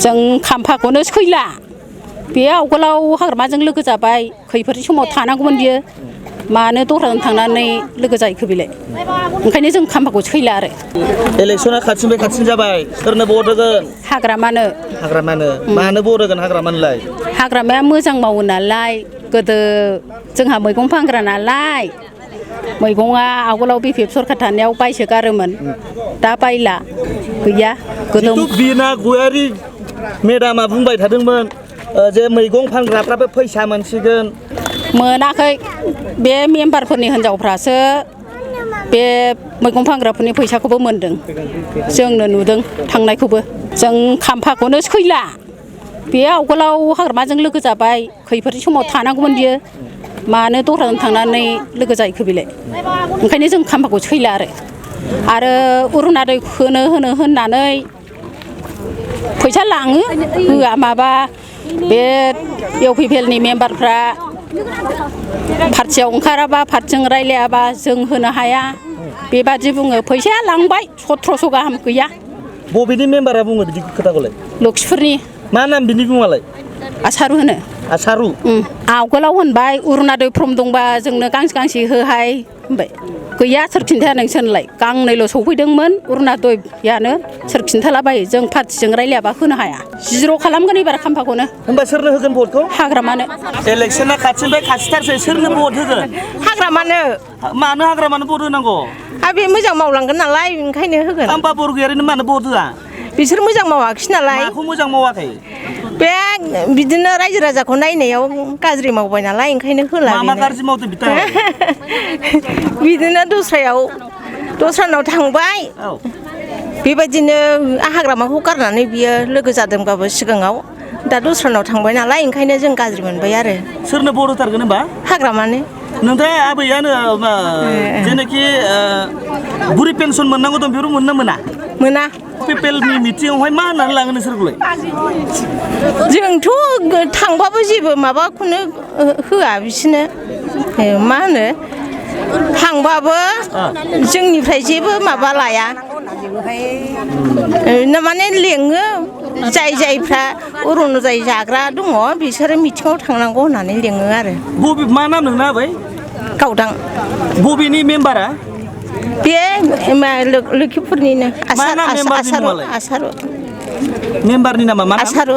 जों खाम्फाखौनो सैला बे आवगोलाव हाग्रामाजों लोगो जाबाय खैफोदनि समाव थानांगौमोन बियो मानो दस्राजों थांनानै लोगो जाहैखो बेलाय ओंखायनो जों खाम्फाखौ सैला आरो इलेक्सना खाथिनिफ्राय खाथिसिन जाबाय सोरनो भट होगोन हाग्रामानो मानो भट होगोन हाग्रामानोलाय हाग्रामाया मोजां मावो नालाय गोदो जोंहा मैगं फानग्रा नालाय मैगङा आवगोलाव बिपिएफ सरखार थानायाव बायसोगारोमोन दा बायला गैया गोदो बिना गयारि मेडामा बुंबाय थादोंमोन जे मैगं फानग्राफ्राबो फैसा मोनसिगोन मोनाखै बे मेम्बारफोरनि हिनजावफ्रासो बे मैगं फानग्राफोरनि फैसाखौबो मोनदों जोंनो नुदों थांनायखौबो जों खाम्फाखौनो सैला बे आवगोलाव हाग्रामाजों लोगो जाबाय खैफोदनि समाव थानांगौमोन बियो मानो दस्राजों थांनानै लोगो जाहैखो बेलाय ओंखायनो जों खाम्फाखौ सैला आरो अरुणादय होनो होननानै फैसा लाङो होआ माबा बे इउपिपिएलनि मेम्बारफ्रा पार्टियाव ओंखाराबा पार्टिजों रायलायाबा जों होनो हाया बेबादि बुङो फैसाया लांबाय 1700 गाहाम गैया बबेनि मेम्बारा बुङो बिदि खोथाखौलाय लक्ष्मीपुरनि मा नाम बिनि मुङालाय आसारु होनो आसारु आवगोलाव होनबाय अरुणादय फर्म दंबा जोंनो गांसे गांसे होहाय होनबाय गैया सोर खिन्थाया नोंसोरलाय गांनैल' सफैदोंमोन अरुणादयानो सोर खिन्थालाबायो जों पार्टिजों रायलायाबा होनो हाया जिर' खालामगोन एबार खाम्फाखौनो होमबा सोरनो होगोन भटखौ हाग्रामानो इलेक्सना खाथिनिफ्राय खाथिथारसै सोरनो भट होगोन हाग्रामानो मानो हाग्रामानो भट होनांगौ बे मोजां मावलांगोन नालाय ओंखायनो होगोन खाम्फा बरगयारिनो मानो भट होआ बिसोर मोजां मावाखै नालाय माखौ मोजां मावाखै बे बिदिनो रायजो राजाखौ नायनायाव गाज्रि मावबाय नालाय ओंखायनो होला मा गाज्रि मावदों बिथाङा बिदिनो दस्रानाव थांबाय बेबायदिनो हाग्रामाखौ गारनानै बियो लोगो जादोंबाबो सिगाङाव दा दस्रानाव थांबाय नालाय ओंखायनो जों गाज्रि मोनबाय आरो सोरनो भट होथारगोन होनबा हाग्रामानो नोंथाङा आबैयानो जेनाखि बुरि पेन्सन मोननांगौ दं बेफोर मोना पिपिएलनि मिटिंआवहाय मा होननानै लाङो नोंसोरखौलाय जोंथ' थांबाबो जेबो माबाखौनो होआ बिसोरनो मा होनो थांबाबो जोंनिफ्राय जेबो माबा लाया माने लेङो जायफ्रा अरुणदय जाग्रा दङ बिसोरो मिटिङाव थांनांगौ होननानै लेङो आरो मा नाम नोंना आबै गावदां बबेनि मेम्बारा बे लोखिपुरनिनो आसारु मेम्बारनि नामा मा आसारु